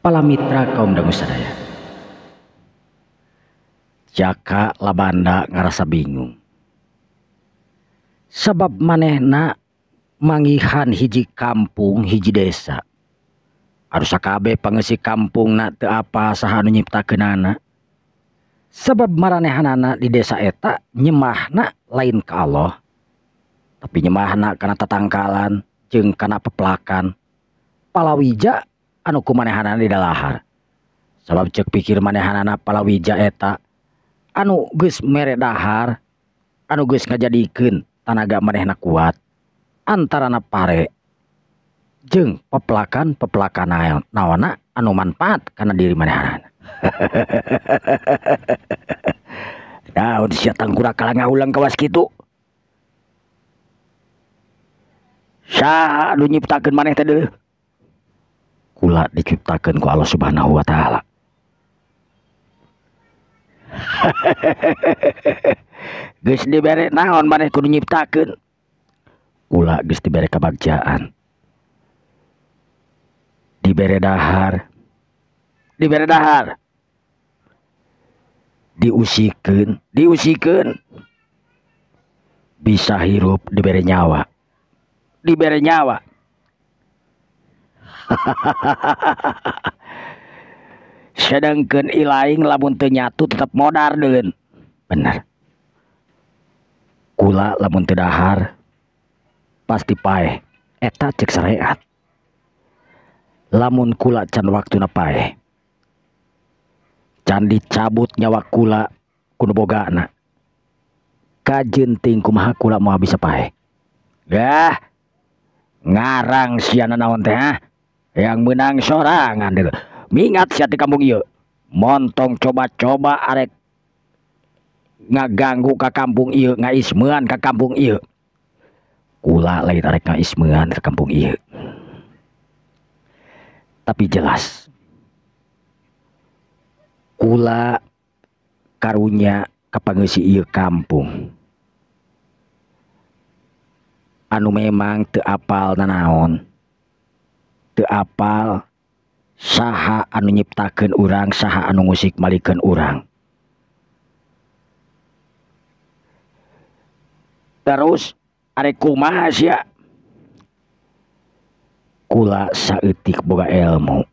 Palamitra kaum dangu sadaya. Jaka Labanda ngarasa bingung. Sabab manehna mangihan hiji kampung hiji desa. Harus sakabeh pangeusi kampungna teu apa saha anu nyiptakeunana. Sabab maranehanana di desa eta nyemahna lain ka Allah, tapi nyemahna kana tatangkalan jeung kana pepelakan. Palawija anu kumanehanana di dalahar. Sabab ceuk pikir manehanana palawija eta anu geus mere dahar, anu geus ngajadikeun tanaga manehna kuat antarana pare jeung pepelakan-pepelakan naonna anu manfaat kana diri manehanana. Naon sia tangkurak kalah ngaulang kawas kitu? Saha anu nyiptakeun maneh teh deuleuh? Kula diciptakeun ku Allah Subhanahu wa taala. Geus dibere naon maneh kudu nyiptakeun? Kula geus dibere kabagjaan. Dibere dahar. Dibere dahar. Diusikeun, diusikeun. Bisa hirup dibere nyawa. Dibere nyawa. Sedangkeun ilaing lamun teu nyatu tetep modar deuleun. Bener. Kula lamun teu dahar pasti paeh. Eta ceuk syariat. Lamun kula can waktuna paeh, can dicabut nyawa kula ku nu bogana, kajeun teuing kumaha kula moal bisa paeh. Dah ngarang sia nanaon teh ha? Yang menang sorangan deuleu. Mingat sia di kampung ieu. Montong coba-coba arek ngaganggu ka kampung ieu, ngaismean ka kampung ieu. Kula lain arek ngaismean ka kampung ieu. Tapi jelas kula karunya ka pangeusi ieu kampung anu memang teu apal nanaon, teu apal saha anu nyiptakeun urang, saha anu ngusik malikeun urang. Terus arek kumaha sia? Kula saeutik boga ilmu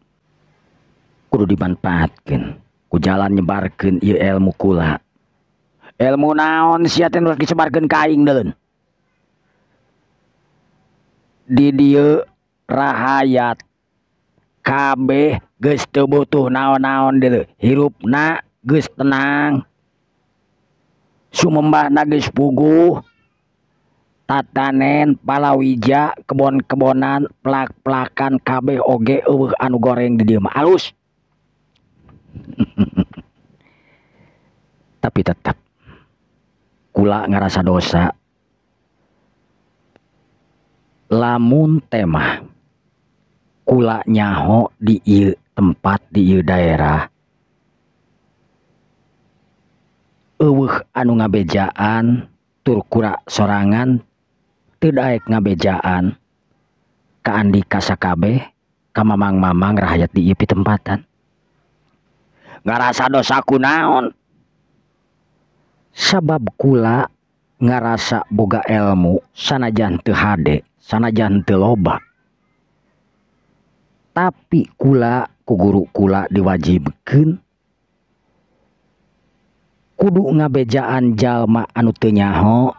kudu dimanfaatkeun ku jalan nyebarkeun ieu ilmu kula. Ilmu naon sia teh nu disebarkeun ka aing deuleu? Di dieu rahayat kabeh geus teu butuh naon-naon deuleu, hirupna geus tenang, sumembahna geus puguh, tatanen palawija kebon-kebonan plak-plakan kabeh oge eueuh anu goreng di dieu mah alus. Tapi tetep kula ngarasa dosa lamun temah kula nyaho di ieu tempat di ieu daerah eueuh anu ngabejaan tur kura sorangan teu daek ngabejaan ka andika sakabeh ka mamang-mamang rahayat di ieu pitempatan. Ngarasa dosa kunaon? Sabab kula ngarasa boga ilmu sanajan teu hade, sanajan teu loba. Tapi kula ku guru kula diwajibkeun kudu ngabejaan jalma anu teu nyaho,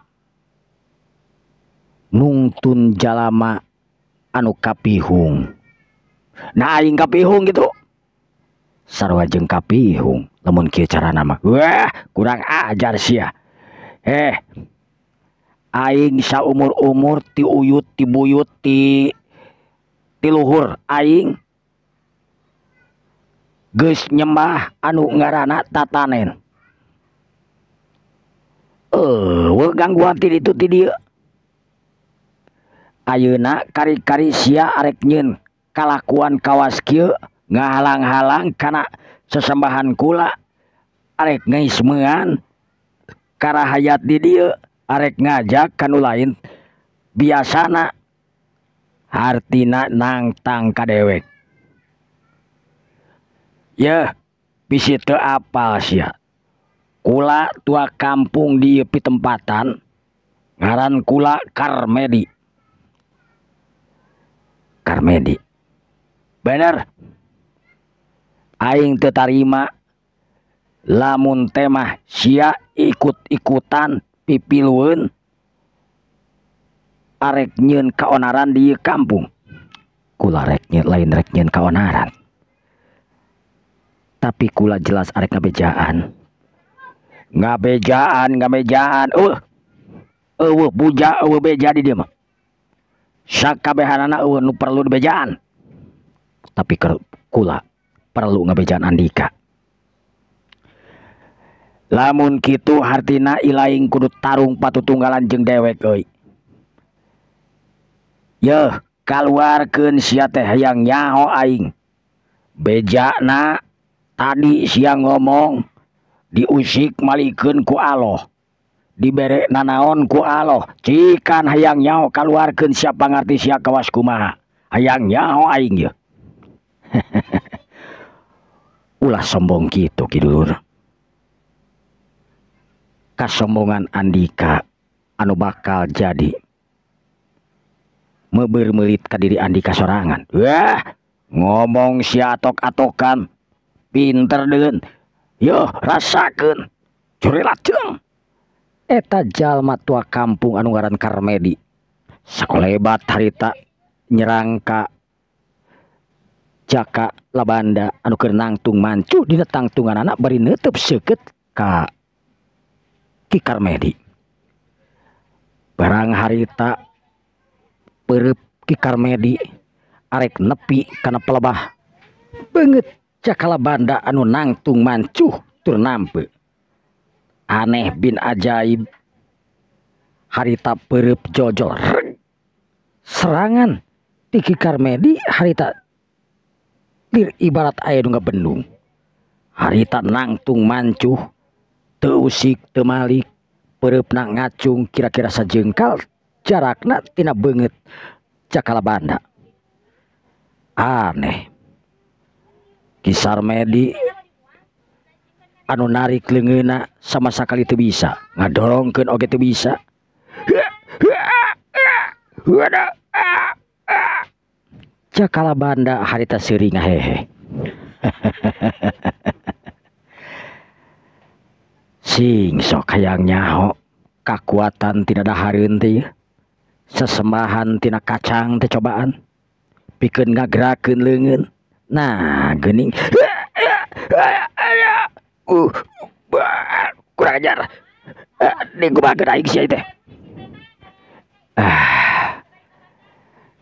nungtun jalama anu kapihung. Nah aing kapihung gitu. Sarua jeung kapihung lamun kieu carana mah. Wah, kurang ajar sia. Aing saumur-umur ti uyut ti buyut ti luhur aing geus nyembah anu ngaranna tatanen. Eueuh gangguan ti ditu ti dieu. Ayeuna kari-kari sia arek nyeun kalakuan kawas kieu ngahalang-halang kana sesembahan kula, arek ngaismean karahayat di dieu, arek ngajak kanu lain biasana hartina nangtang ka dewek. Yeuh, bisi teu apal sia. Kula tua kampung di pitempatan ngaran kula Karmedi. Karmedi. Bener. Aing teu tarima lamun temah sia ikut-ikutan pipilueun arek nyieun kaonaran di kampung. Kula rek nyieun lain rek nyieun kaonaran. Tapi kula jelas arek ngabejaan. Ngabejaan, ngabejaan. Eueuh buja, eueuh beja di dieu mah. Sakabehanana eueuh nu perlu dibejaan. Tapi kula perlu ngabejaan Andika. Lamun kitu hartina ilaing kudu tarung patutunggalan jeung dewek euy. Yeuh, kaluarkeun sia teh hayang nyaho aing. Bejana tadi sia ngomong diusik malikeun ku Allah. Dibere nanaon ku Allah. Cikan hayang nyaho kaluarkeun sia pangarti sia kawas kumaha. Hayang nyaho aing yeuh. Ulah sombong kitu ki dulur. Kasombongan Andika anu bakal jadi mebermelit ka diri Andika sorangan. Wah, ngomong sia atok-atokan pinter deun. Yo, rasakeun. Curilat jeung. Eta jalma tua kampung anu ngaran Karmedi. Sakolebat harita nyerang ka Jaka Labanda anu keur nangtung mancu dina tangtunganana bari neuteub seukeut ka Ki Karmedi. Barang harita peureub Ki Karmedi arek nepi kana pelebah. Beungeut Jaka Labanda anu nangtung mancuh tur nampe. Aneh bin ajaib harita peureub jojol reg. Serangan ti Ki Karmedi harita lir ibarat aya nu ngabendung. Harita nangtung mancuh teu usik teu malik, peureupna ngacung kira-kira sajengkal jarakna tina beungeut Jaka Labanda. Aneh. Ki Sarmedi anu narik leungeunna sama sakali teu bisa, ngadorongkeun oge teu bisa. Jaka Labanda harita seuri ngahehe. Sing sok hayang nyaho kakuatan tina dahareun teh, sesembahan tina kacang teh cobaan pikeun ngagerakeun leungeun. Nah, geuning. Kurang ajar. Dikumahakeun aing sia teh.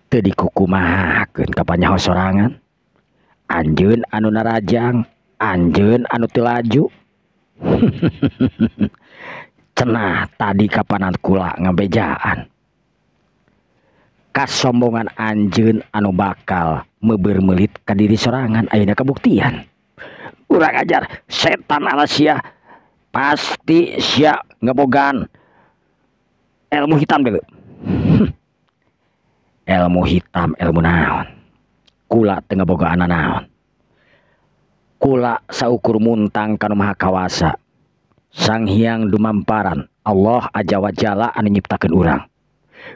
Teu dikukumahakeun ka panyaho sorangan. Anjeun anu narajang, anjeun anu teu laju. Cenah tadi kapanan kula ngabejaan. Kasombongan anjeun anu bakal mebermelit ka diri sorangan ayeuna kabuktian. Urang ajar setan ala sia, pasti sia ngebogan ilmu hitam dulu. Ilmu hitam ilmu naon? Kula teu ngebogaan naon. Kula saukur muntang kanu maha kawasa. Sang Hyang Dumamparan Allah aja wajala anu nyiptakeun urang.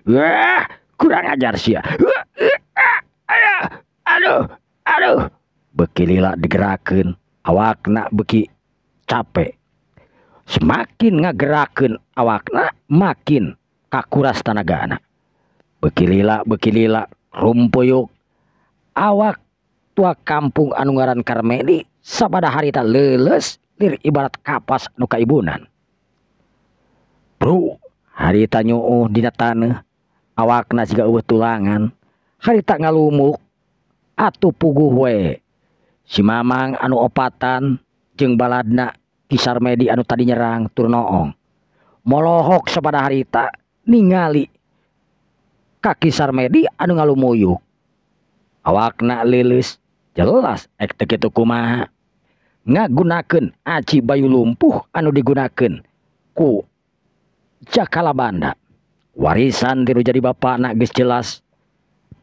Wah, kurang ajar sia. Aduh, aduh. Beki lila digerakeun, awakna beki capek. Semakin ngagerakeun awakna makin kakuras tanagana. Beki lila rumpuyuk. Awak tua kampung anu ngaran Karmedi sabada harita leuleus lir ibarat kapas nu kaibunan. Bro, harita nyuuh dina taneuh, awakna siga eueuh tulangan. Harita ngalumuk atuh puguh we. Si Mamang anu opatan jeung baladna Ki Sarmedi anu tadi nyerang tur noong. Molohok sabada harita ningali ka Ki Sarmedi anu ngalumuyuk. Awakna leuleus jelas ek teu kitu kumaha. Ngagunakeun aci bayu lumpuh anu digunakeun ku Jaka Labanda. Warisan tiru jadi bapana geus jelas.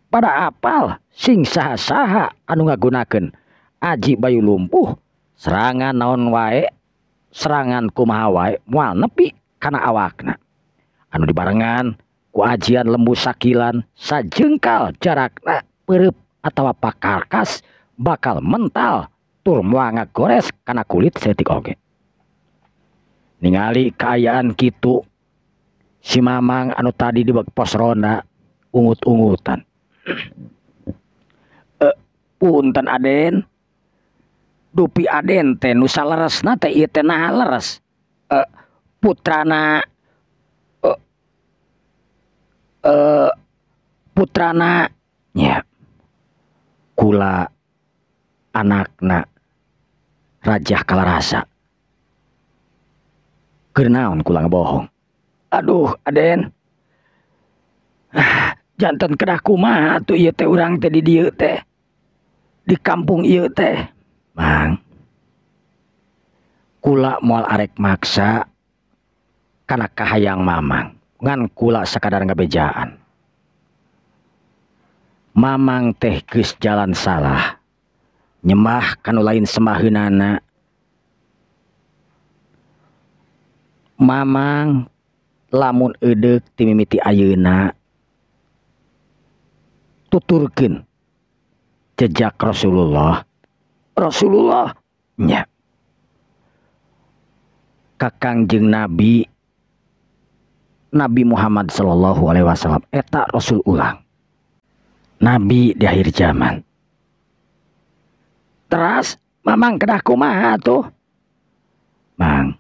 Pada apal sing saha-saha anu ngagunakeun Aji Bayu Lumpuh serangan naon wae, serangan kumaha wae moal nepi kana awakna. Anu dibarengan ku ajian lembu sakilan sajengkal jarakna peureub atawa pakarkas bakal mental tur moal ngagores kana kulit saeutik oge. Ningali kaayaan kitu si Mamang anu tadi di pos ronda ungut-ungutan. Punten Aden, dupi Aden teh nu saleresna teh ieu teh naha leres? Putrana putrana nya kula anakna Raja Kalarasa. Keur naon kula ngebohong? Aduh Aden, janten kedah kumaha atuh ieu teh urang teh di dieu teh, di kampung ieu teh. Mang, kula moal arek maksa kana kahayang Mamang, ngan kula sakadar ngabejaan. Mamang teh geus jalan salah, nyembah kanu lain semaheunana. Mamang lamun eudeuh ti mimiti ayeuna tuturkeun jejak Rasulullah. Rasulullah nya ka Kangjeng Nabi, Nabi Muhammad sallallahu alaihi wasallam eta rasul ulang, nabi di akhir zaman. Teras Mamang kedah kumaha tuh? Mang,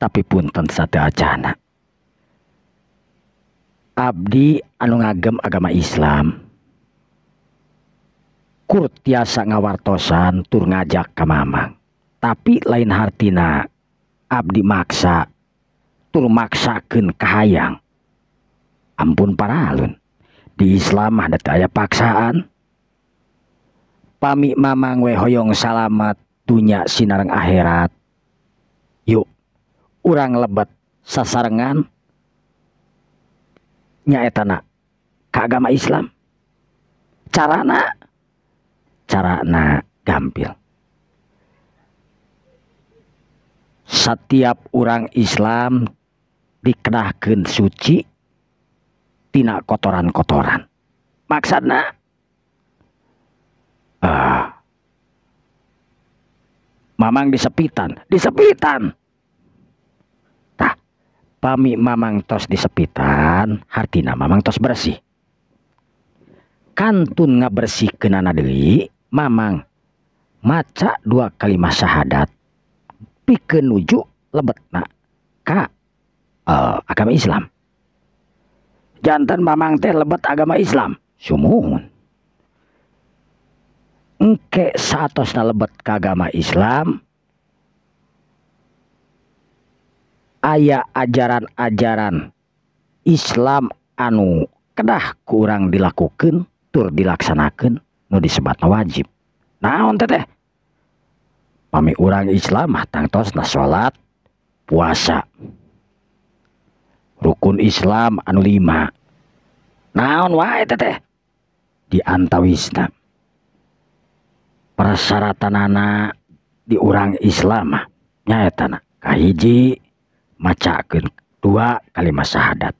tapi punten sateuacana. Abdi anu ngagem agama Islam kur tiasa ngawartosan tur ngajak ka Mamang, tapi lain hartina abdi maksa tur maksakeun kahayang. Ampun paralun, di Islam mah teu aya paksaan. Pami Mamang we hoyong salamat dunya sinareng akhirat, yuk urang lebet sasarengan nyaetana ka agama Islam. Carana, carana gampil. Setiap orang Islam dikedahkeun suci tina kotoran-kotoran. Maksudna Mamang disepitan, disepitan. Tah, pami Mamang tos disepitan, hartina Mamang tos bersih. Kantun ngabersihkeunana deui, Mamang maca 2 kalimat syahadat pikeun nuju lebetna ka agama Islam. Janten Mamang teh lebet agama Islam, sumuhun. Engke saatosna lebet ka agama Islam, aya ajaran-ajaran Islam anu kedah kurang dilakukeun tur dilaksanakeun nu disebatna wajib. Naon teteh? Pami urang Islam mah tangtosna salat, puasa. Rukun Islam anu 5. Naon wae teteh? Di antawisna persyaratanana di urang Islam mah nyaetana kahiji macakeun 2 kalimat syahadat.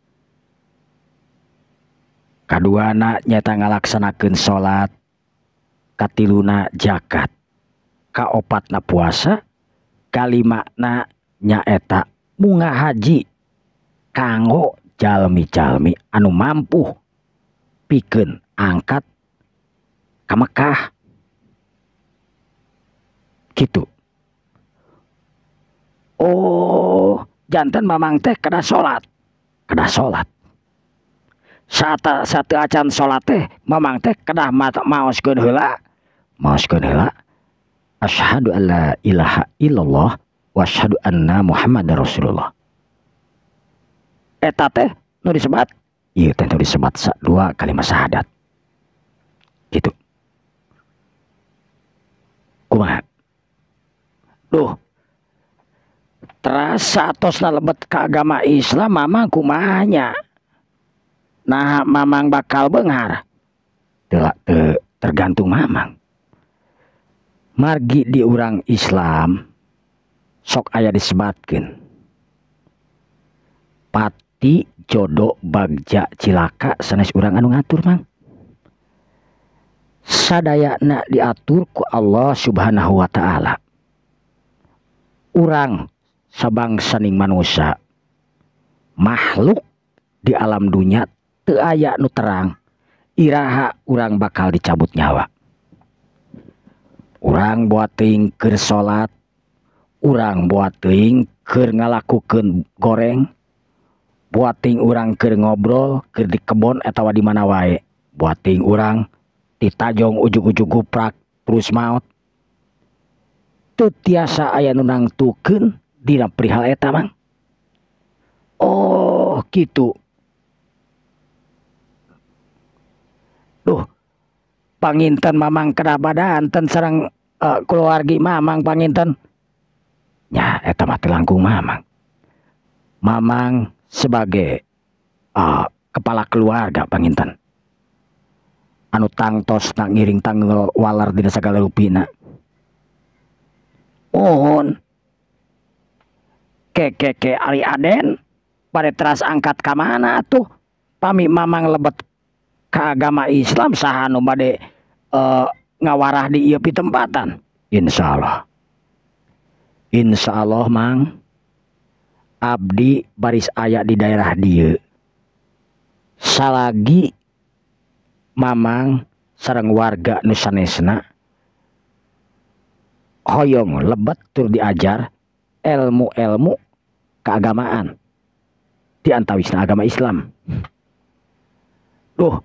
Kaduana nyata ngalaksanakeun salat, katiluna zakat, kaopatna puasa, kalimana nyaeta munga haji kanggo jalmi-jalmi anu mampu pikeun angkat ka Mekah. Gitu. Oh, janten Mamang teh kedah salat. Kedah salat. Sateu acan salat teh Mamang teh kedah maoskeun heula. Maoskeun heula. Asyhadu alla ilaha illallah wa asyhadu anna Muhammadar Rasulullah. Eta teh nu disebat, ieu teh nu disebat 2 kalimat syahadat. Gitu. Kumaha? Duh, terasa atosna lebet ka agama Islam Mamang kumahanya? Nah, Mamang bakal beunghar. Teu tergantung Mamang. Margi di urang Islam sok aya disebatkeun pati jodoh bagja cilaka sanes urang anu ngatur Mang. Sadayana diatur ku Allah Subhanahu wa taala. Urang sabangsaning manusia makhluk di alam dunia teu aya nu terang iraha urang bakal dicabut nyawa. Urang boa teuing keur salat, urang boa teuing keur ngalakukeun goreng, boa teuing urang keur ngobrol, keur di kebon atawa di mana wae, boa teuing urang ditajong ujug-ujug guprak terus maot. Teu tiasa aya nu nangtukeun dina perihal eta Mang. Oh kitu. Duh, panginten Mamang kedabadanten sareng keluargi Mamang panginten. Nya eta mah teu langkung Mamang. Mamang sebagai kepala keluarga panginten. Anu tangtos ngiring tanggel walar dina sagala rupina. Mohon kekeke ari Aden bade teras angkat ka mana atuh pami Mamang lebet ka agama Islam saha nu bade ngawarah di ieu pitempatan. Insyaallah. Insyaallah Mang, abdi baris aya di daerah dieu. Salagi Mamang sareng warga nu sanesna hoyong lebet tur diajar ilmu-ilmu keagamaan di antawisna agama Islam. Duh,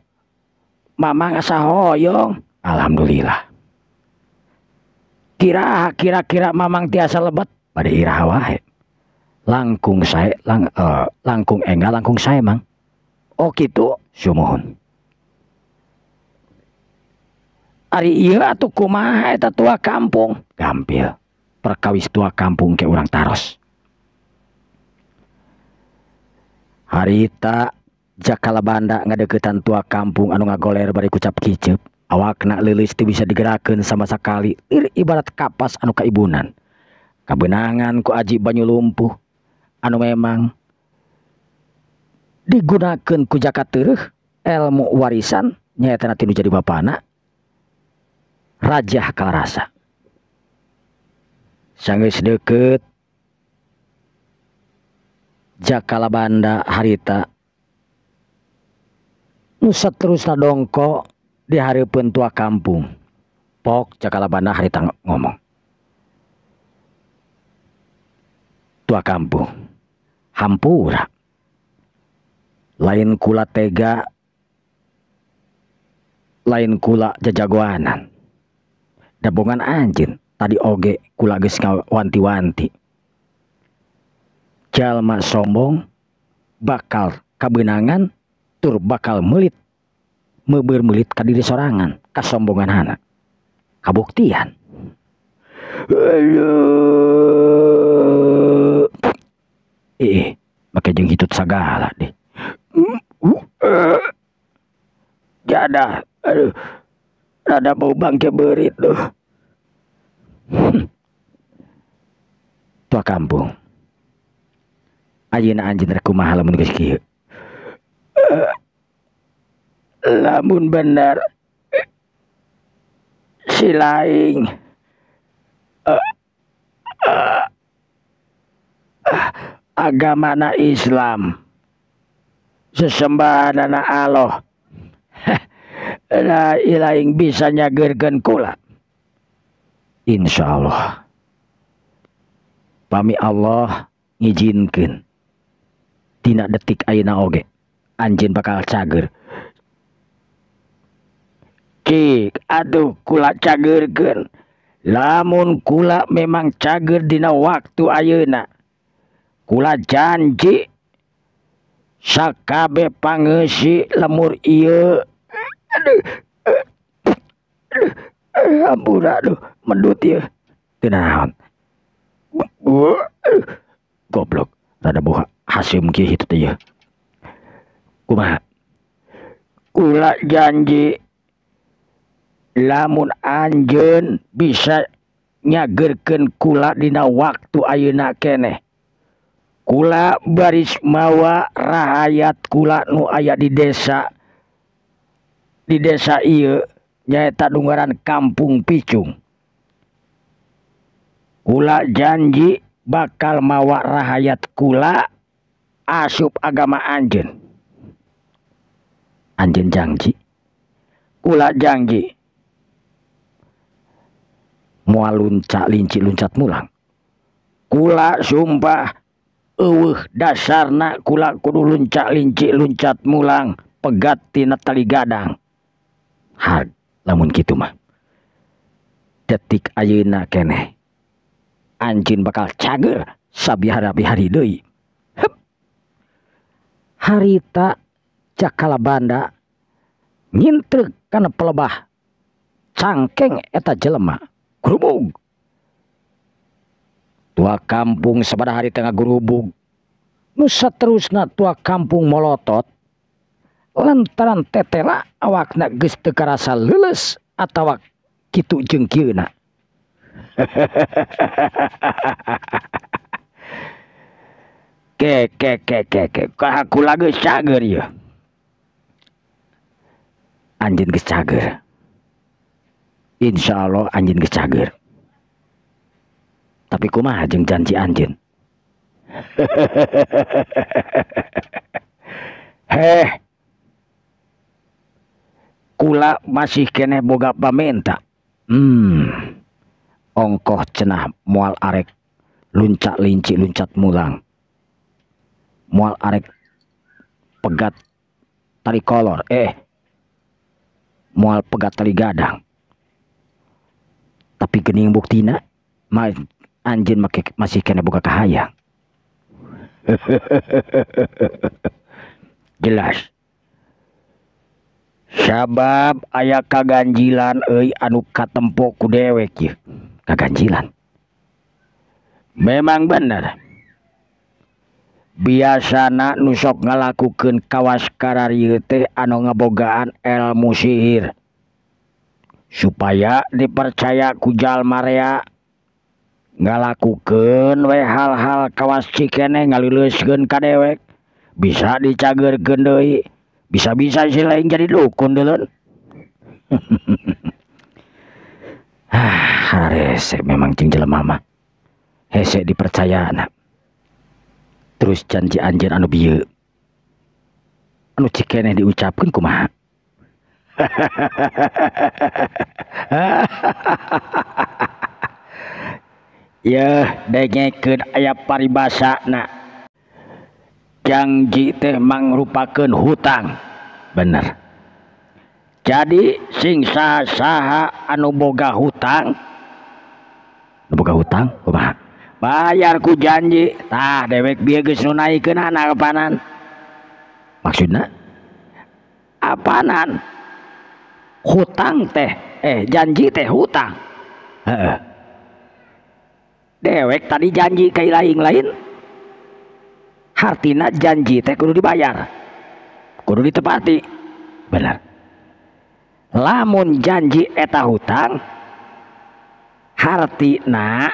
Mamang asa hoyong. Alhamdulillah. Kira-kira Mamang tiasa lebet pada iraha wae. Langkung sae langkung enggal langkung sae Mang. Oh kitu, sumuhun. Ari ieu atuh kumaha eta tua kampung? Gampil. Perkawis tua kampung ke urang taros. Harita Jakalabanda ngadeukeutan tua kampung anu ngagoler bari kucap kiceup. Awakna leuleus teu bisa digerakkeun sama sakali, ibarat kapas anu kaibunan. Kabeunangan ku aji banyu lumpuh anu memang digunakeun ku Jaka Tereuh ilmu warisan nyaeta tinu jadi bapana Raja Kalarasa. Sanggeus deukeut Jakalabanda harita nu saterusna dongko di hareupeun tua kampung. Pok Jakalabanda harita ngomong. Tua kampung, hampura. Lain kula tega, lain kula jajagoanan. Dabongan anjeun tadi oge kula geus ngawanti-wanti. Jalma sombong bakal kabeunangan tur bakal meulit meubeur meulit ka diri sorangan kasombonganana. Kabuktian. Make jeung hitut sagala deh. Jadah, aduh. Rada bau bangke beurit tuh. Tua kampung. Ayeuna anjeun rek kumaha lamun geus kieu? Lamun bener si laing agamana Islam, sesembahanana Allah, la ilaing bisa nyageurkeun kula. Insyaallah pami Allah ngijinkeun dina detik ayeuna oge anjeun bakal cager. Cik, aduh kula cageurkeun. Lamun kula memang cager dina waktu ayeuna, kula janji sakabe pangeusi lemur ieu. Aduh, ampura aduh mendut ieu. Teu naon. Goblok, rada boha haseum kieu hitu teh ieu. Kumaha? Kula janji lamun anjeun bisa nyageurkeun kula dina waktu ayeuna keneh. Kula baris mawa rahayat kula nu aya di desa. Di desa ieu nyaeta nu ngaran Kampung Picung. Kula janji bakal mawa rahayat kula asup agama anjeun. Anjeun janji. Kula janji. Moal lunca linci luncat mulang. Kula sumpah eueuh dasarna kula kudu lunca linci luncat mulang pegat tina tali gadang. Harg lamun kitu mah. Detik ayeuna keneh anjeun bakal cager sabihara-bihari deui. Hep. Harita Jakalabanda nyintrek kana pelebah cangkeng eta jelema. Grubug. Tua kampung sabaraha hari tengah grubug. Nu saterusna tua kampung molotot lantaran tetela awakna geus teu karasa leuleus atawa kitu jeung kieuna. Ke ke ke ke ke kaha kula geus cager ieu. Anjeun geus cager. Insya Allah anjeun geus cager. Tapi kumaha jeung janji anjeun? Heh. Kula masih keneh boga pamenta. Ongkoh cenah moal arek luncak linci luncat mulang. Moal arek pegat tali kolor. Moal pegat tali gadang. Tapi gening buktina anjeun masih kena boga kahayang. Jelas. Sabab aya kaganjilan euy anu katempo ku dewek ieu. Kaganjilan. Memang bener. Biasana nu sok ngalakukeun kawas kararieu teh anu ngabogaan ilmu sihir. Supaya dipercaya ku jalma rea ngalakukeun we hal-hal kawas cikeneh ngaleuleuskeun ka dewek bisa dicageurkeun deui bisa-bisa si lain jadi dukun deuleun. Ah, rese memang jeung jelema mah hese dipercayana. Terus janji anjeun anu bieu anu cikeneh diucapkeun kumaha? Yeuh dengekeun aya paribasana janji teh mangrupakeun hutang. Bener. Jadi sing saha-saha anu boga hutang, anu boga hutang kumaha? Bayar ku janji. Tah dewek bieu geus nu naikeunana apanan? Maksudna apanan? Hutang teh janji teh hutang. Heeh. Dewek tadi janji ka lain-lain. Hartina janji teh kudu dibayar. Kudu ditepati. Bener. Lamun janji eta hutang, hartina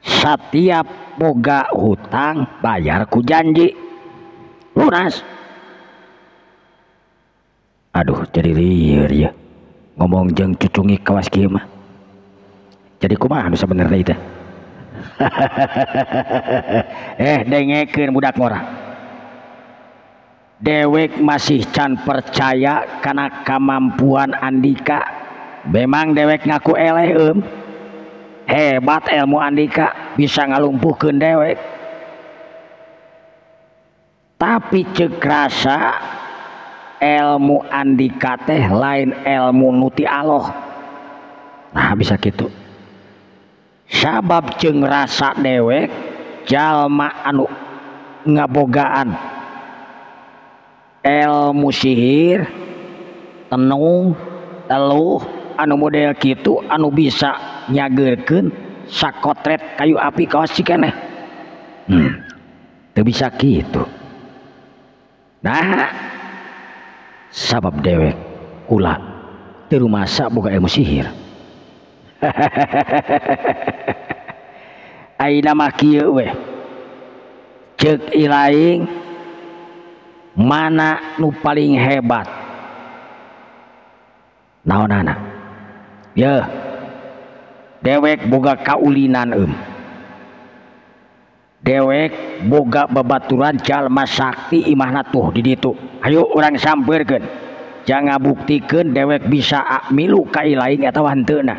setiap boga hutang bayar ku janji. Lunas. Aduh jadi lieur ya ngomong jeung cucungi kawas kieu mah. Jadi kumaha nu sabenerna ieu teh? Dengekeun budak ngora. Dewek masih can percaya kana kamampuan Andika. Memang dewek ngaku eleh eum. Hebat ilmu Andika bisa ngalumpuhkeun dewek. Tapi ceuk rasa ilmu Andika teh lain ilmu nu ti Allah. Nah bisa kitu. Sabab jeung rasa dewek jalma anu ngabogaan ilmu sihir, tenung, teluh anu model kitu anu bisa nyageurkeun sakotret kayu api kawas cikeneh. Teu bisa kitu. Nah, sabab dewek kula teu rumasa boga ilmu sihir. Ayeuna mah kieu we. Ceuk ilaing mana nu paling hebat? Naonana? Yeuh. Dewek boga kaulinan eum. Dewek boga babaturan jalma sakti imahna tuh di ditu. Hayu urang sampeurkeun. Jangan buktikeun dewek bisa milu ka ilaing atawa henteuna.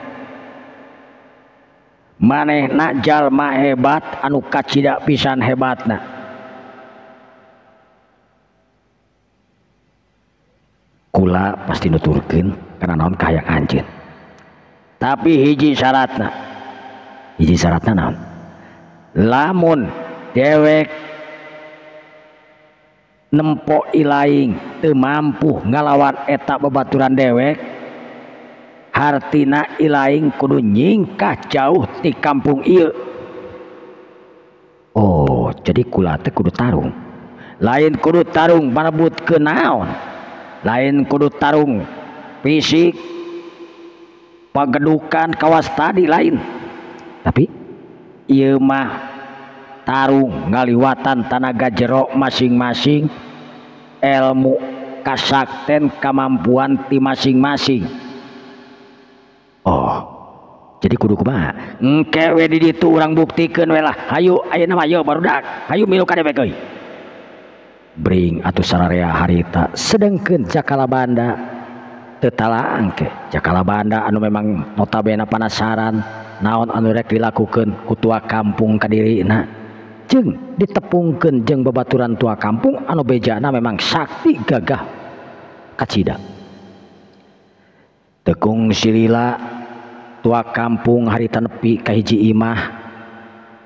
Manehna jalma hebat anu kacida pisan hebatna. Kula pasti nuturkeun kana naon kahayang anjeun. Tapi hiji syaratna. Hiji syaratna naon? Lamun dewek nempo ilaing teu mampu ngalawan eta babaturan dewek, hartina ilaing kudu nyingkah jauh ti kampung ieu. Oh, jadi kula teh kudu tarung. Lain kudu tarung marebut ke naon? Lain kudu tarung fisik pagedukan kawas tadi lain. Tapi ieu mah tarung ngaliwatan tanaga jero masing-masing, ilmu kasakten kemampuan ti masing-masing. Oh, jadi kudu kumaha? Engke we di ditu urang buktikeun we lah. Hayu ayeuna mah yeuh barudak. Hayu milu ka dewek euy. Bring atuh sararea harita sedengkeun Jakalabanda teu talaang ke. Jakalabanda anu memang notabene panasaran naon anu rek dilakukeun ku tua kampung ka dirina. Jeung ditepungkeun jeung babaturan tua kampung anu bejana memang sakti gagah kacida. Tekung silila tua kampung harita nepi ka hiji imah.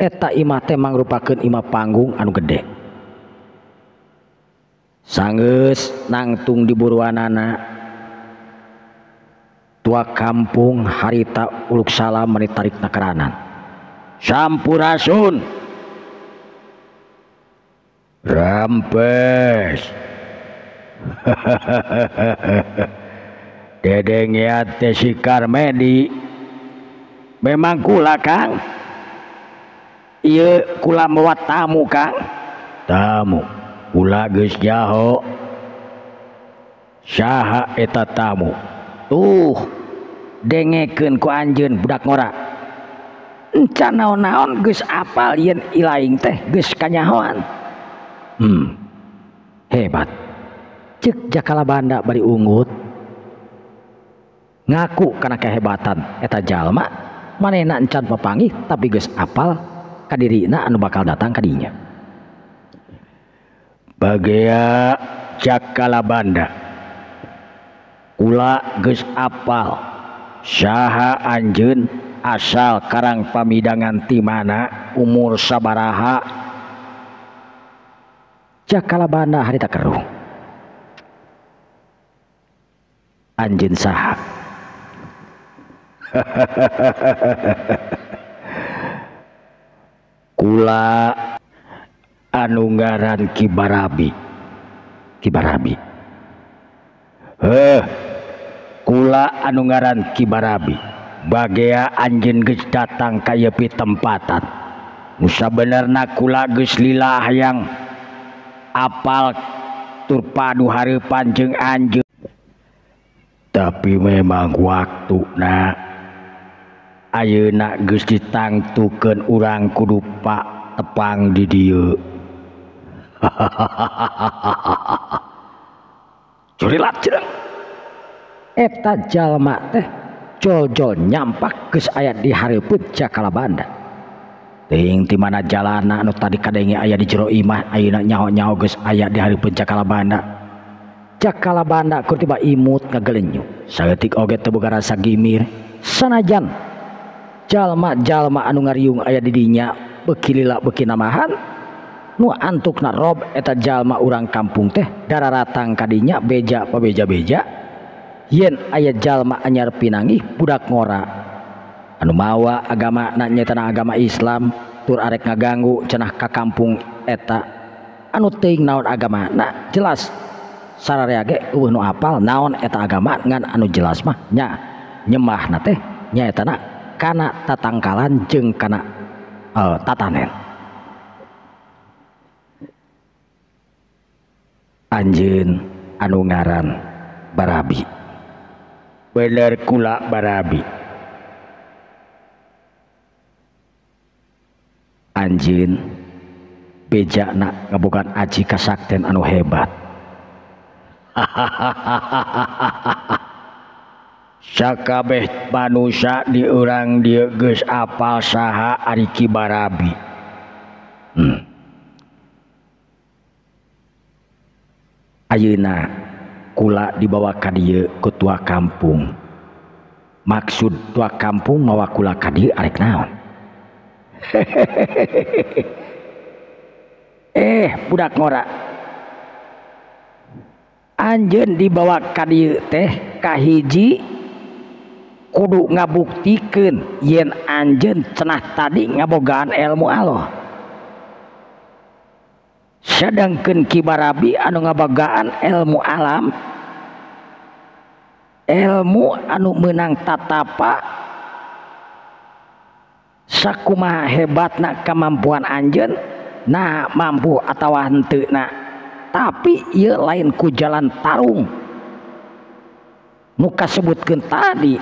Eta imah teh mangrupakeun imah panggung anu gede. Sanggeus nangtung di buruanana tua kampung harita uluk salam meni tarik nakeranan. Sampurasun. Rampes. Dedeng ya teh si Karmedi. Memang kula Kang. Ieu kula mawa tamu Kang. Tamu. Kula geus nyaho. Saha eta tamu? Tuh dengekeun ku anjeun budak ngora. Encan naon-naon geus apal yen ilaing teh geus kanyahoan. Hebat. Ceuk Jakalabanda bari ungut. Ngaku kana kehebatan eta jalma manehna encan papanggih tapi geus apal ka dirina anu bakal datang ka dinya. Bagea Jakalabanda, kula geus apal saha anjeun asal karang pamidangan ti mana umur sabaraha. Jakalabanda harita keruh. Anjeun saha? Kula anu ngaran Ki Barabi. Ki Barabi. Heh, kula anu ngaran Ki Barabi. Bagea anjeun geus datang ka ieu pitempatan. Nu sabenerna kula geus lila hayang apal tur padu hareupan jeung anjeun. Tapi memang waktuna ayeuna geus ditangtukeun urang kudu pak tepang di dieu. Curilat jeung eta jalma teh jol-jol nyampak geus aya di hareupeun Jakalabanda. Teuing ti mana jalana anu tadi kadenge aya di jero imah ayeuna nyaho-nyaho geus aya di hareupeun Jakalabanda. Jakalabanda keur tiba imut ngagelenyu. Saeutik oge teu boga rasa gimir. Sanajan jalma-jalma anu ngariung aya di dinya beuki lila beuki namahan, nu antukna rob eta jalma urang kampung teh dararatang ka dinya beja pabeja-beja yen aya jalma anyar pinanggih budak ngora anu mawa agama na nyaetana agama Islam tur arek ngaganggu cenah ka kampung eta anu teuing naon agamana jelas sararea ge eueuh nu apal naon eta agama ngan anu jelas mah nya nyembahna teh nyaetana kana tatangkalan jeung kana tatanen. Anjeun anu ngaran Barabi. Bener kula Barabi. Anjeun bejana ngabogaan aji kasakten anu hebat. Sakabeh manusia di urang dieu geus apal saha ari Ki Barabi. Ayeuna kula dibawa ka dieu ku tua kampung. Maksud tua kampung mawa kula ka dieu arek naon? Budak ngora. Anjeun dibawa ka dieu teh kahiji kudu ngabuktikeun yen anjeun cenah tadi ngabogaan ilmu Allah. Sedangkeun Ki Barabi anu ngabogaan ilmu alam, ilmu anu meunang tatapa, sakumaha hebatna kemampuan anjeun, nah mampu atawa henteu na, tapi ieu lain ku jalan tarung nu kasebutkeun tadi,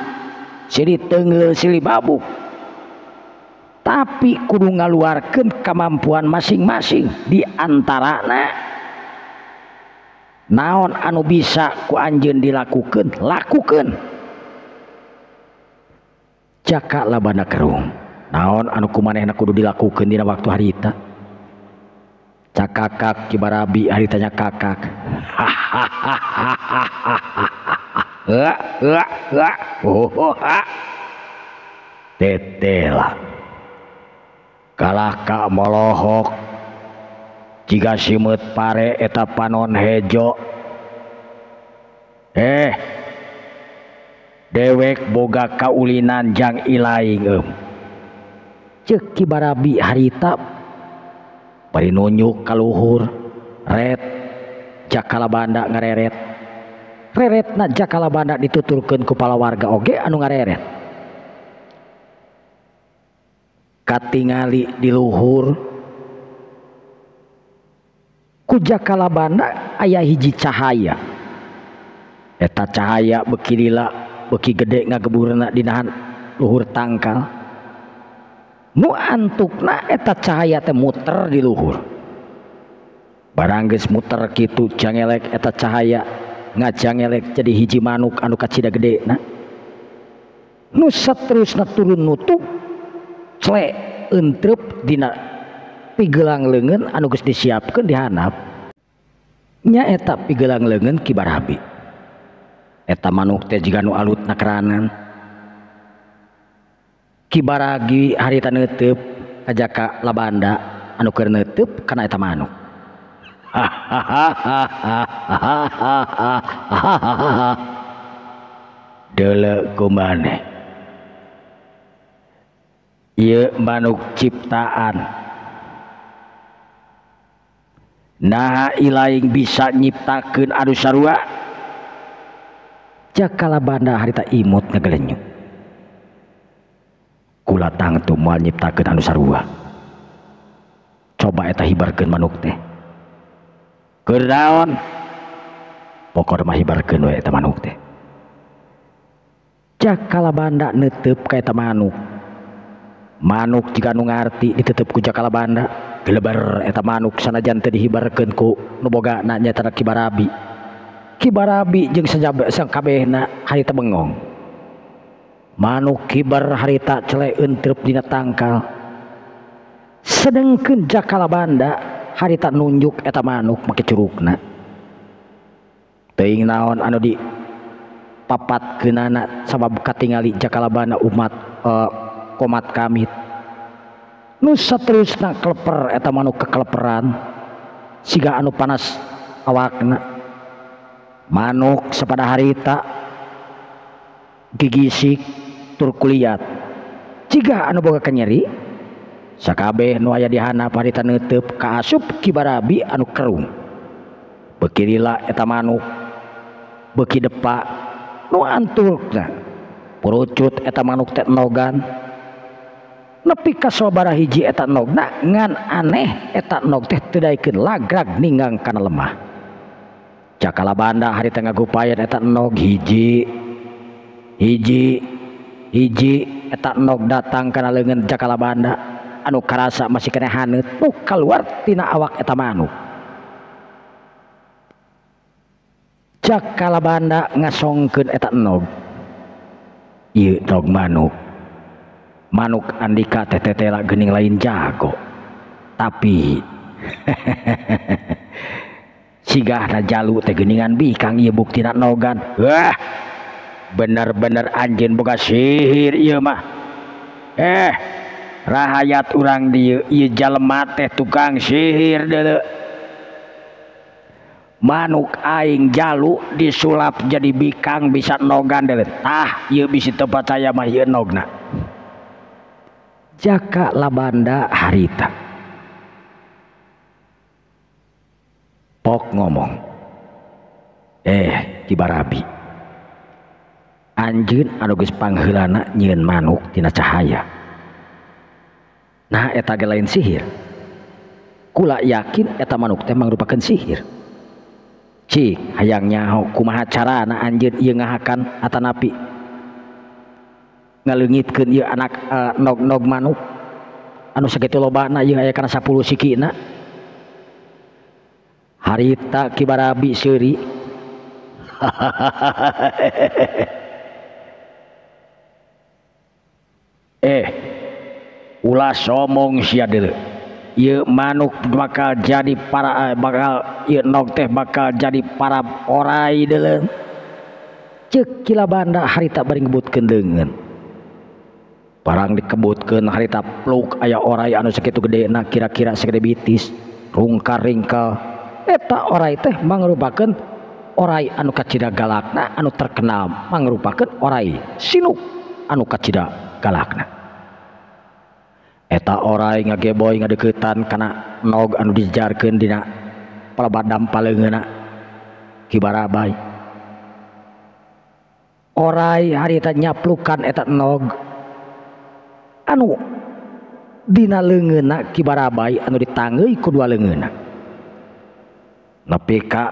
silih teunggeul silih babuk, tapi kudu ngaluarkeun kemampuan masing-masing. Di antarana naon anu bisa ku anjeun dilakukeun, lakukeun. Jaka labana kerung, naon anu kumanehna kudu dilakukeun dina waktu harita. Cakakak Ki Barabi haritanya kakak. Tetela kalah ka molohok jiga simeut pare eta panon hejo. Dewek boga kaulinan jang ilaing eum. Ceuk Ki Barabi harita bari nunjuk ka luhur, ret Jakalabanda ngareret. Reretna Jakalabanda dituturkeun ku palawarga oge anu ngareret. Katingali di luhur ku Jakalabanda aya hiji cahaya. Eta cahaya beuki lila beuki gede ngageburna dinahan luhur tangkal. Nu antukna eta cahaya teh muter di luhur. Barang geus muter kitu jangelek eta cahaya ngajangelek jadi hiji manuk anu kacida gedena. Nu saterusna turun nutup cle entrep dina pigelang leungeun anu geus disiapkeun di handap. Nya eta pigelang leungeun Ki Barabi. Eta manuk teh jiga nu alutna keranan. Ki Baragi harita neuteub ka Jaka Labanda anu keur neuteub kana eta manuk. Deuleu kumaneh. Ieu manuk ciptaan. Naha ilaing bisa nyiptakeun anu sarua. Jakalabanda harita imut ngagelenyuk. Kula tangtu moal nyiptakeun anu sarua. Coba eta hibarkeun manuk teh. Keur naon? Pokona mah hibarkeun we eta manuk teh. Jakalabanda neuteup ka eta manuk. Manuk jiga nu ngarti diteuteup ku Jakalabanda, geleber eta manuk sanajan teu dihibarkeun ku nu bogana nyaeta Ki Barabi. Ki Barabi jeung sakabehna harita bengong. Manuk kibar harita cele entrep dina tangkal. Sedengkeun Jakalabanda harita nunjuk eta manuk make curugna. Teuing naon anu di papatkeunana sabab katingali Jakalabanda umat komat kamit. Nu saterusna kleper eta manuk kekleperan siga anu panas awakna. Manuk sapada harita gigisik tur kuliat jiga anu boga kanyeri. Sakabeh nu aya di handap harita neuteub kaasup Ki Barabi anu kerung. Beuki lila eta manuk beuki depa nu anturna purucut eta manuk teh enogan. Nepi ka sabaraha hiji eta nogna ngan aneh eta nog teh teu daekeun lagrag ninggang kana lemah. Jakalabanda harita ngagupayan eta nog hiji hiji hiji eta nog datang kana leungeun Jakalabanda anu karasa masih keneh haneut nu kaluar tina awak eta manuk. Jakalabanda ngasongkeun eta nog. Ieu nog manuk. Manuk andika teh tetela geuning lain jago. Tapi sigahna jalu teh geuningan bikang ieu buktina nogan. Wah, bener-bener anjeun boga sihir ieu mah. Rahayat urang dieu ieu jalema teh tukang sihir deuleu. Manuk aing jalu disulap jadi bikang bisa nogan deuleu. Tah ieu bisi teu percaya mah ieu nogna. Jakalabanda harita pok ngomong, Ki Barabi, anjeun anu geus pangheulana nyieun manuk tina cahaya. Nah eta ge lain sihir. Kula yakin eta manuk teh mangrupakeun sihir. Cik hayang nyaho kumaha carana anjeun ieu ngahakan atanapi ngaleungitkeun ieu anak nog-nog manuk anu sakitu lobana ieu aya kana 10 sikina. Harita Ki Barabi seuri. Ulah somong sia deuleu. Ieu manuk bakal jadi para bakal ieu nog teh bakal jadi para orai deuleu. Ceuk Kilabanda harita bari ngebutkeun leungeun. Barang dikebutkeun harita pluk aya orai anu sakitu gedena kira-kira sagede bitis, rungkar-ringkel. Eta orai teh mangrupakeun orai anu kacida galakna anu terkenal mangrupakeun orai sinuk anu kacida galakna. Eta orai ngageboy ngadeukeutan kana nog anu dijarkeun dina palebadam paleungeunna Ki Barabai. Orai harita nyaplukan eta nog anu dina leungeunna Ki Barabai anu ditangeui ku dua leungeunna. Nepi ka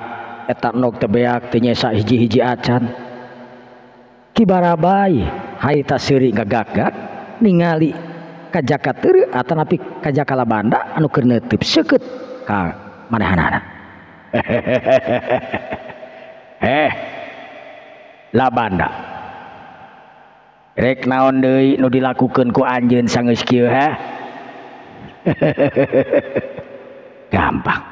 eta nog teh beak teu nyesa hiji-hiji acan. Ki Barabai harita seuri ngagagak ningali ka Jaka Teureut atanapi ka Jakalabanda anu keur neuteub seukeut ka manehanana. Labanda. Rek naon deui nu dilakukeun ku anjeun sanggeus kieu ha? Gampang.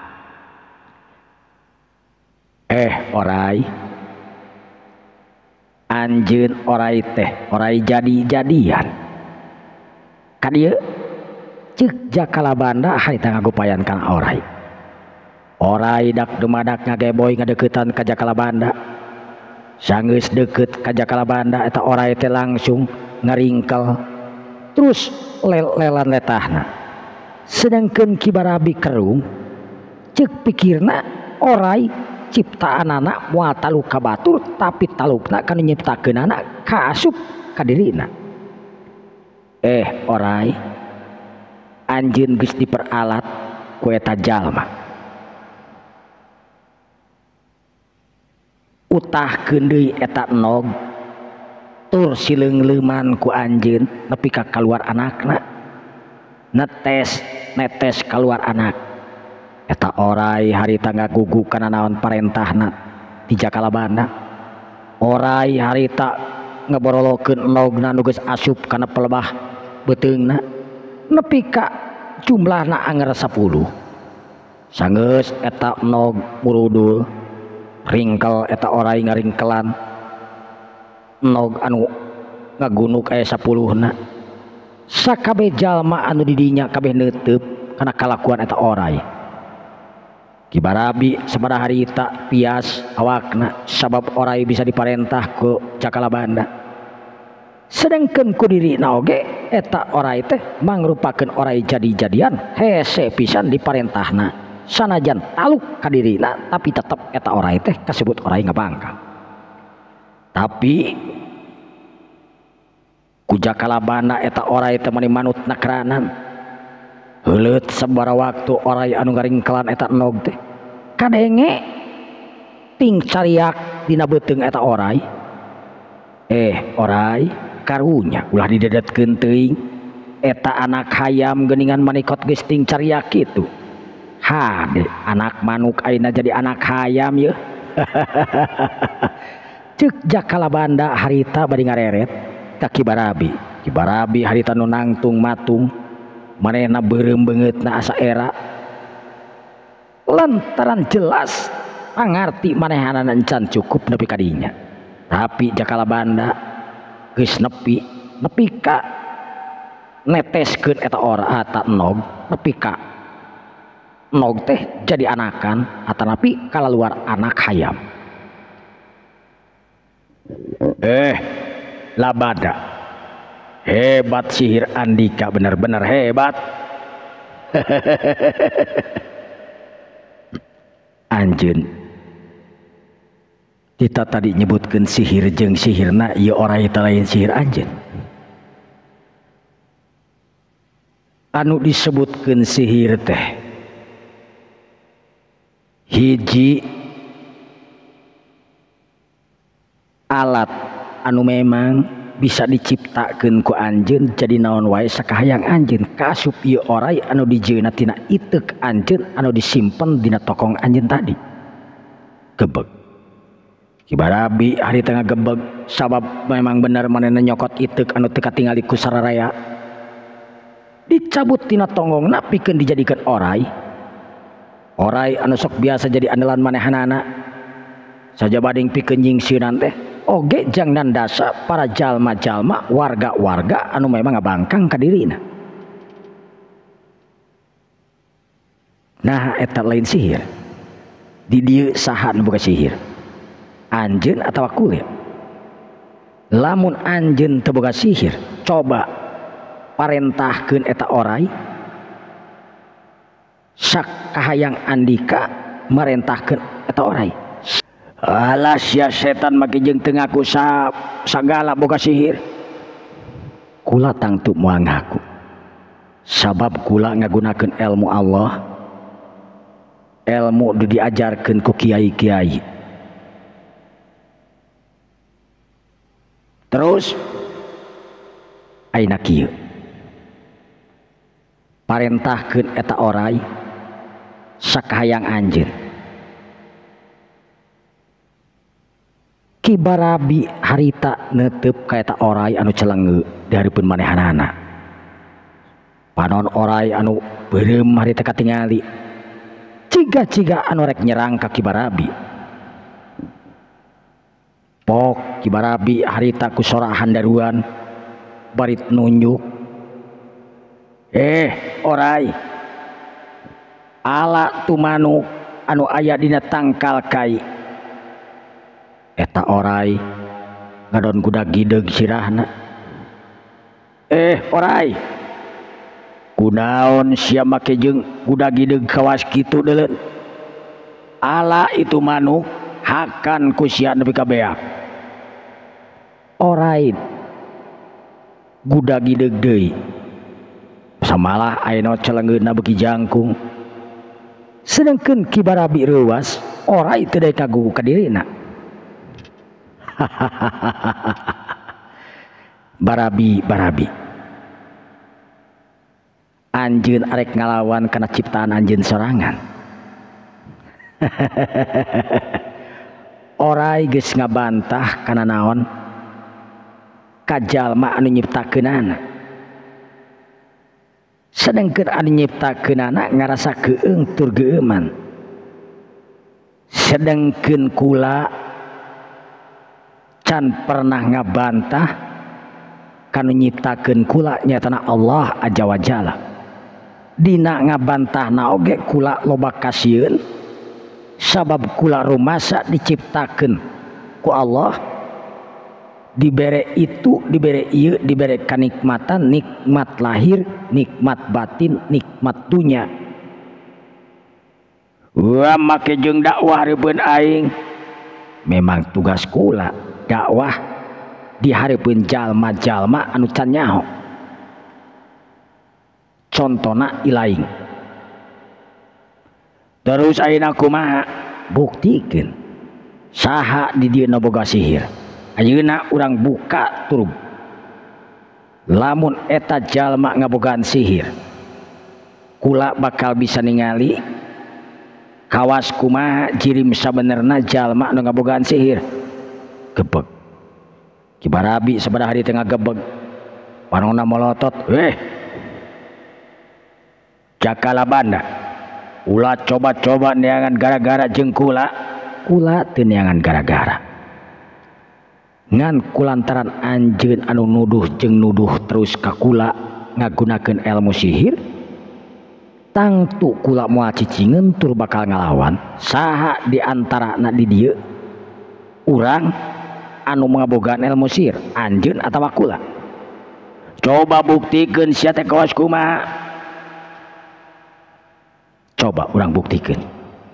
Orai. Anjeun orai teh orai jadi-jadian. Ka dieu ceuk Jakalabanda harita ngagupayan kana orai. Orai dak dumadak ngageboy ngadeuketan ka Jakalabanda. Sanggeus deukeut ka Jakalabanda eta orai teh langsung ngaringkel terus lelan letahna. Sedangkeun Ki Barabi kerung ceuk pikirna orai ciptaanana moal taluk ka batur tapi talukna kana nyiptakeunana kaasup ka dirina. Orai anjeun geus diperalat ku eta jalma. Utahkeun deui eta nog tur sileung-leuman ku anjeun nepi ka kaluar anakna. Netes netes kaluar anak. Eta orai harita ngagugu kana naon parentahna ti Jakalabanda. Orai harita ngeborolokeun nogna nu geus asup kana pelebah beuteungna nepi ka jumlahna anger 10. Sanggeus eta nog murudul ringkel eta orai ngaringkelan nog anu ngagunuk aya 10-na. Sakabeh jalma anu di dinya kabeh neuteub kana kalakuan eta orai. Ki Barabi sabaraha harita pias awakna sabab orai bisa diparentah ku Jakalabanda. Sedangkeun ku dirina oge eta orai teh mangrupakeun orai jadi-jadian hese pisan diparentahna. Sanajan taluk ka dirina tapi tetep eta orai teh kasebut orai ngabangkang. Tapi Ku Jakalabanda eta orai teh mani manut nakranan. Heuleut sabaraha waktu orai anu ngaringkelan eta nog teh kadenge ting cariak dina beuteung eta orai. Orai karunya ulah didedetkeun teuing eta anak hayam geuningan manikot geus ting cariak kitu. Hade anak manuk ayeuna jadi anak hayam yeuh. Ceuk Jakalabanda harita bari ngareret ka Ki Barabi. Ki Barabi harita nu nangtung matung manehna beureum beungeutna asa era lantaran jelas pangarti manehanana encan cukup nepi ka dinya. Tapi Jakalabanda geus nepi nepi ka neteskeun eta ora eta nog nepi ka nog teh jadi anakan atanapi kalaluar anak hayam. Labada hebat sihir Andika, benar-benar hebat. Anjeun kita tadi nyebutkeun sihir jeung sihirna ieu orai teh lain sihir anjeun. Anu disebutkeun sihir teh hiji alat anu memang bisa diciptakeun ku anjeun jadi naon wae sakahayang anjeun kaasup ieu orai anu dijieunna tina iteuk anjeun anu disimpen dina tokong anjeun tadi. Gebeg Ki Barabi hari tengah gebeg sabab memang bener manehna nyokot iteuk anu teu katingali ku sararaya dicabut tina tonggongna pikeun dijadikeun orai. Orai anu sok biasa jadi andalan manehanana sajabading pikeun nyingsieunan teh oge jang nandasa para jalma-jalma warga-warga anu memang ngabangkang ka dirina. Nah eta lain sihir. Di dieu saha nu boga sihir? Anjeun atawa kulit? Lamun anjeun teu boga sihir, coba parentahkeun eta orai sakahayang Andika marentahkeun eta orai. Alah sia setan make jeung teu ngaku sagala boga sihir. Kula tangtu moal ngaku. Sabab kula ngagunakeun ilmu Allah. Ilmu nu diajarkeun ku kiai-kiai. Terus ayeuna kieu. Parentahkeun eta orai sakahayang anjeun. Ki Barabi harita neuteup ka eta orai anu celengeu di hareupeun manehanana. Panon orai anu beureum harita katingali. Ciga-ciga anu rek nyerang ka Ki Barabi. Pok Ki Barabi harita ku sorahan daruan barit nunjuk. Orai ala tu manuk anu aya dina tangkal kai. Eta orai ngadon kuda gideg sirahna. Orai kunaon sia make jeung kuda gideg kawas kitu deuleun. Ala itu manuk hakan ku sia nepi ka beak. Orai guda gideg deui. Samalah ayeuna celenggeuna beuki jangkung. Sedengkeun Ki Barabi reuwas, orai teu daek kagugu ka dirina. Barabi, Barabi. Anjeun arek ngalawan kana ciptaan anjeun sorangan. Orai geus ngabantah kana naon? Ka jalma anu nyiptakeunana. Sedengkeun anu nyiptakeunana ngarasa keung tur geueuman. Sedengkeun kula can pernah ngabantah kanu nyiptakeun kula nyatana Allah azza wa jalla. Dina ngabantahna oge kula loba kasieun sabab kula rumasa diciptakeun ku Allah, dibere itu, dibere ieu, dibere kanikmatan, nikmat lahir, nikmat batin, nikmat dunya. Wah make jeung dakwah reubeun aing. Memang tugas kula dakwah di hareupeun jalma-jalma anu can nyaho. Contona ilaing. Terus ayeuna kumaha? Buktikeun saha di dieu nu boga sihir. Ayeuna urang buka turub. Lamun eta jalma ngabogaan sihir, kula bakal bisa ningali kawas kumaha jirim sabenerna jalma nu ngabogaan sihir. Gebeg. Ki Barabi sabaraha hari tengah gebeg. Panonna molotot, Jakala Banda, ulah coba-coba neangan gara-gara jeung kula. Kula teu neangan gara-gara. Ngan kulantaran anjeun anu nuduh jeung nuduh terus ka kula ngagunakeun ilmu sihir, tangtu kula moal cicingeun tur bakal ngalawan. Saha di antarana di dieu urang anu ngabogaan ilmu sihir, anjeun atawa kula? Coba buktikeun sia teh kawas kumaha. Coba urang buktikeun.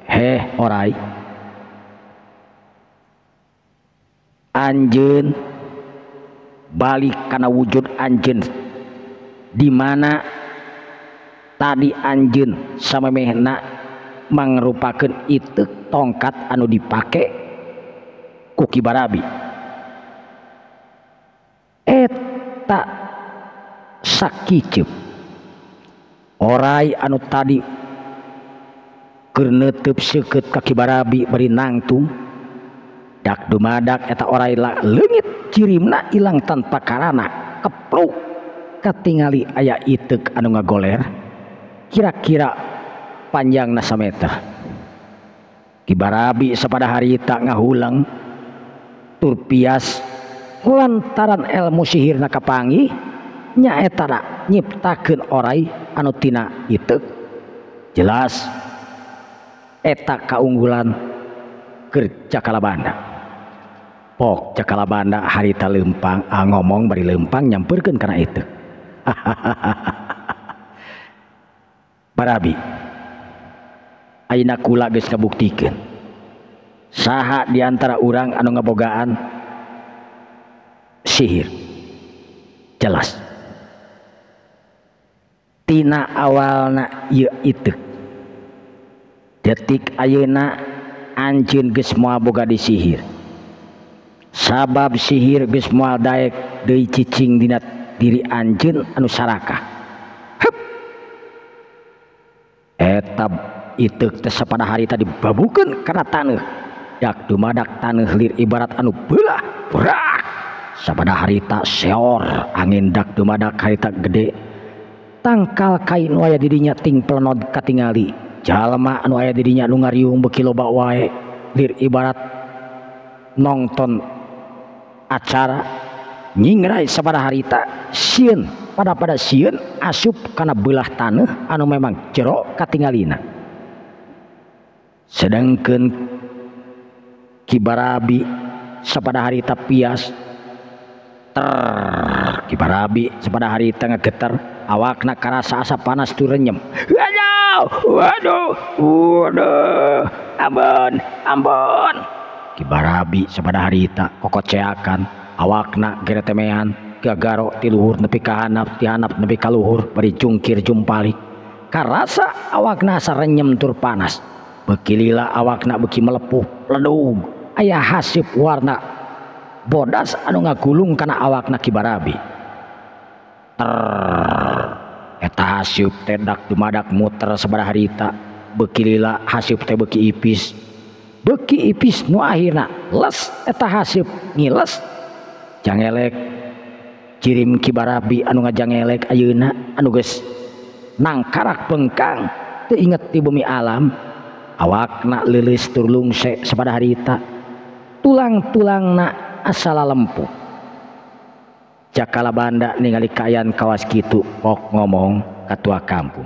Heh orai, anjeun balik kana wujud anjeun di mana tadi anjeun samemehna mangrupakeun iteuk tongkat anu dipake ku Ki Barabi. Eta sakiceup orai anu tadi keur neuteub seukeut ka Ki Barabi bari nangtung dak dumadak eta orai leungit cirimna ilang tanpa karana kepluk katingali aya iteuk anu ngagoler kira-kira panjangna sameter. Ki Barabi sapada harita ngahulang tur pias lantaran ilmu sihirna kapanggih nyaeta nyiptakeun orai anu tina iteuk. Jelas eta kaunggulan keur Jakala Banda. Pok Jakala Banda harita leumpang ngomong bari leumpang nyampeurkeun kana itu. Barabi, ayeuna kula geus ngabuktikeun saha di antara urang anu ngabogaan sihir. Jelas tina awalna ieu iteuk detik ayeuna anjeun geus moal boga disihir. Sabab sihir geus moal daek deui cicing dina diri anjeun anu sarakah. Hup. Eta iteuk teh sapada harita dibabukeun kana taneuh. Dak dumadak taneuh lir ibarat anu beulah berak. Sapada harita seor angin dak dumadak harita gede. Tangkal kai nu aya di dinya ting plenod katingali. Jalma anu aya di dinya nu ngariung beuki loba wae lir ibarat nongton acara nyingrai sabaraha harita sieun pada sieun asup kana beulah taneuh anu memang jero katingalina. Sedangkeun Ki Barabi sabaraha harita pias ter Ki Barabi sabaraha harita ngageter awakna karasa asa panas tur renyem. Waduh, waduh, ampun, ampun. Ki Barabi sabada harita kokoceakan, awakna geretemean, gagaro ti luhur nepi ka handap, ti handap nepi ka luhur, bari jungkir jumpalik. Karasa awakna asa renyem tur panas. Beuki lila awakna beuki melepuh, ledug, aya haseup warna bodas anu ngagulung kana awakna Ki Barabi. Eta haseup teh dak dumadak muter sabaraha harita, beuki lila haseup teh beuki ipis. Beuki ipis nu akhirna les eta haseup ngiles. Jangelek jirim Ki Barabi anu ngajangelek ayeuna anu geus nangkarak bengkang teu inget di bumi alam. Awakna leuleus tur lungse sabaraha harita. Tulang-tulangna asala lempuh. Jakala Banda ningali kaayaan kawas kitu pok ngomong ka tua kampung.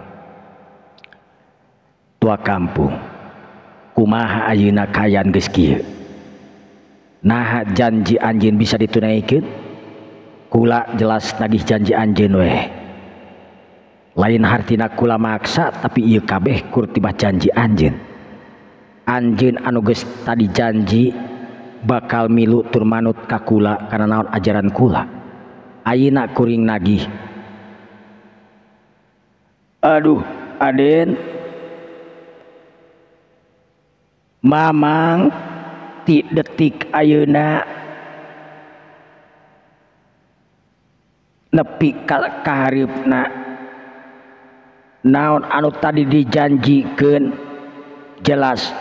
Tua kampung, kumaha ayeuna kaayaan geus kieu? Naha janji anjeun bisa ditunaikeun? Kula jelas nagih janji anjeun weh. Lain hartina kula maksa tapi ieu kabeh kur tibah janji anjeun. Anjeun anu geus tadi janji bakal milu tur manut ka kula kana naon ajaran kula. Ayeuna kuring nagih. Aduh Aden, Mamang ti detik ayeuna nepi ka kahareupna naon anu tadi dijanjikeun jelas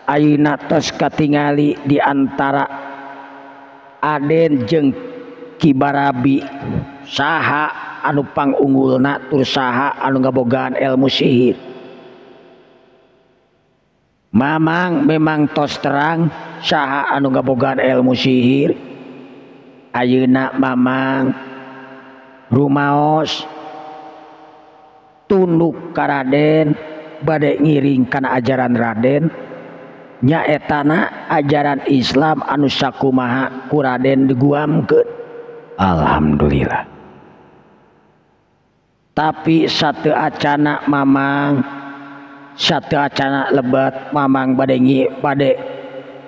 ayeuna tos katingali di antara Aden jeung Ki Barabi saha anu pangunggulna tur saha anu ngabogaan ilmu sihir. Mamang memang tos terang saha anu ngabogaan ilmu sihir. Ayeuna Mamang rumaos tunduk ka Raden bade ngiring kana ajaran Raden nyaetana ajaran Islam anu sakumaha ku Raden diguamkeun. Alhamdulillah. Tapi satu acana Mamang, satu acana lebet Mamang bade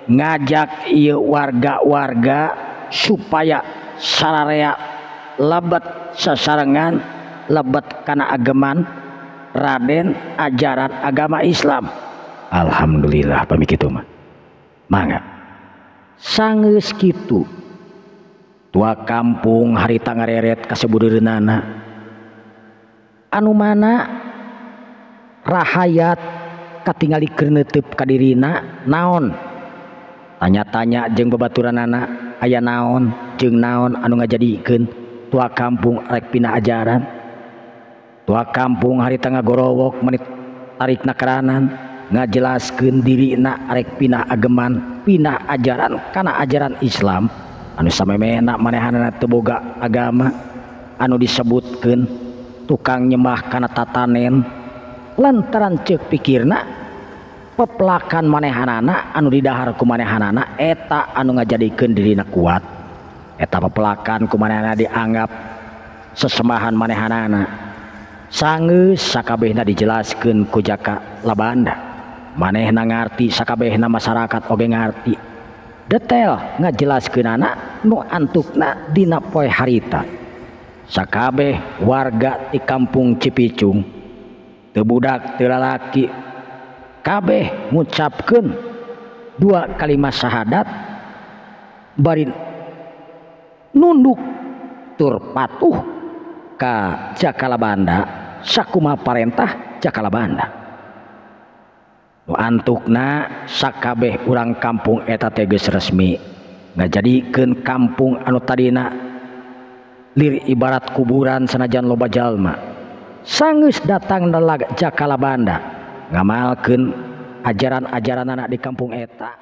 ngajak ieu warga-warga supaya sararea lebet sasarengan lebet kana ageman Raden ajaran agama Islam. Alhamdulillah pami kitu mah. Mangga. Sanggeus kitu tua kampung harita ngareret ka sabudeureunana anu mana rahayat katingali keur neuteup ka dirina naon, tanya-tanya jeung babaturanana aya naon jeung naon anu ngajadikeun tua kampung rek pindah ajaran. Tua kampung harita ngagorowok menit tarikna keranan ngajelaskeun dirina rek pindah ageman pindah ajaran kana ajaran Islam anu samemehna manehanana teu boga agama anu disebutkeun tukang nyembah kana tatanen lantaran ceuk pikirna pepelakan manehanana anu didahar ku manehanana eta anu ngajadikeun dirina kuat. Eta pepelakan ku manehanana dianggap sesembahan manehanana. Sanggeus sakabehna dijelaskeun ku Jaka Labanda. Manehna ngarti sakabehna masyarakat oge ngarti. Detail ngajelaskeunana nu antukna dina poe harita. Sakabeh warga di kampung Cipicung teu budak teu lalaki kabeh ngucapkeun dua kalimat syahadat bari nunduk tur patuh ka Jaka Labanda sakumaha parentah Jaka Labanda. Nu antukna sakabeh urang kampung eta teh geus resmi ngajadikeun kampung anu tadina lir ibarat kuburan sanajan loba jalma. Sanggeus datang nelag Jaka Labanda ngamalkeun ajaran-ajaranana di kampung eta.